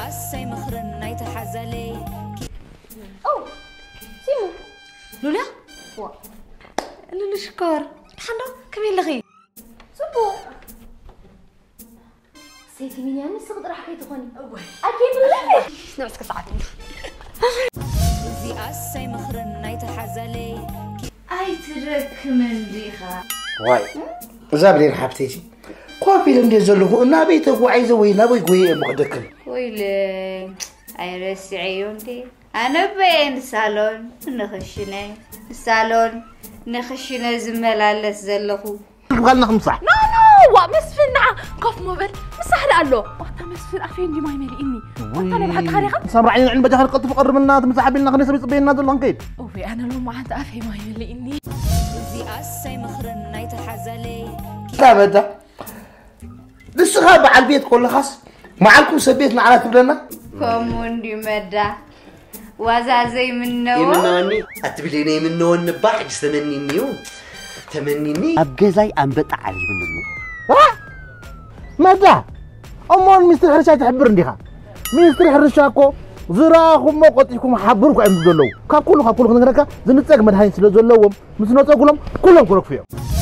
ኣሰይ ምኽርን ናይቲ ሓዛለይ። ኦ፣ ሲሙ። ሉልያ? ዋ። ሉሉ ሽኮር። ደሓን ዶ? ከመይ ኣለኺ? ጽቡቕ። ሰይቲ ሚንያ፣ ንስኺ ጥራሕ ከይትኾኒ። እወ። ኣኬብለኒ። ንዑ እስከ ሰዓት እንዳ። እዚ ኣሰይ ምኽርን ናይቲ ሓዛለይ። ኣይትደክምን ዲኻ? ዋይ፣ እዛ ብሌን ሓብተይሲ፣ ኮፍ ኢለ እንድየ ዘለኹ፣ ናበይ ተጓዒዘ ወይ ናበይ ጎየ እየ እሞ ክደክም? ወይለይ፣ ኣይረስዐዮ እንዴ? ኣነ በየ ንሳሎን ንኽሽነ፣ ንሳሎን ንኽሽነ ዝመላለስ ዘለኹ። ክብካልና ክምሳሕ። ኖ፣ ኖ፣ ዋ፣ መስፍን፣ ንዓ፣ ኮፍ ሞ በል፣ ምሳሕ ደኣ ኣሎ። ዋታ መስፍን፣ ኣፈይ እንዲ ማይ መሊእኒ። ዋታ ናይ ብሓቂ ኻዲኻ? ሳምራዒ ንዕን በጃኻ ክቀልጥፍ ቀርብና፣ እቲ ምሳሕ ኣቢልና ክንደይ ሰብ ይጽበየና ዘሎ ክንከይድ። እወ፣ ኣነ ሎማዓንቲ ኣፈይ ማይ መሊእኒ። እዚ ኣሰይ ምኽርን ናይቲ ሓዛለይ። እታ በዳ፣ ንስኻ በዓል ቤት ኮለኻስ፣ መዓልኩም ሰብ ቤት ንዓና ትብለና? ከምኡ እንድዩ መዳ። ዋዛ ዘይምነዎ። ይምነወኒ ኣትብለኒ፣ ይምነወኒ እባ፣ ሕጅስ ተመኒኒ እዩ። ተመኒኒ። ኣብ ገዛይ ኣንበጣ ዓሊብኒ ኣሎ። ዋ! መዳ! እሞ ንሚኒስትሪ ሕርሻ ኣይትሕብር እንዲኻ? ሚኒስትሪ ሕርሻ እኮ ዝረኣኹሞ ቆጢፍኩም ሓብሩ እኮ እዮም ዝብሉ ዘለዉ። ካብ ኩሉ፣ ካብ ኩሉ ክንገረካ፣ ዝንጸግ መድሃኒት ስለ ዘለዎም፣ ምስ ነጸጉሎም ኩሎም ክረግፉ እዮም።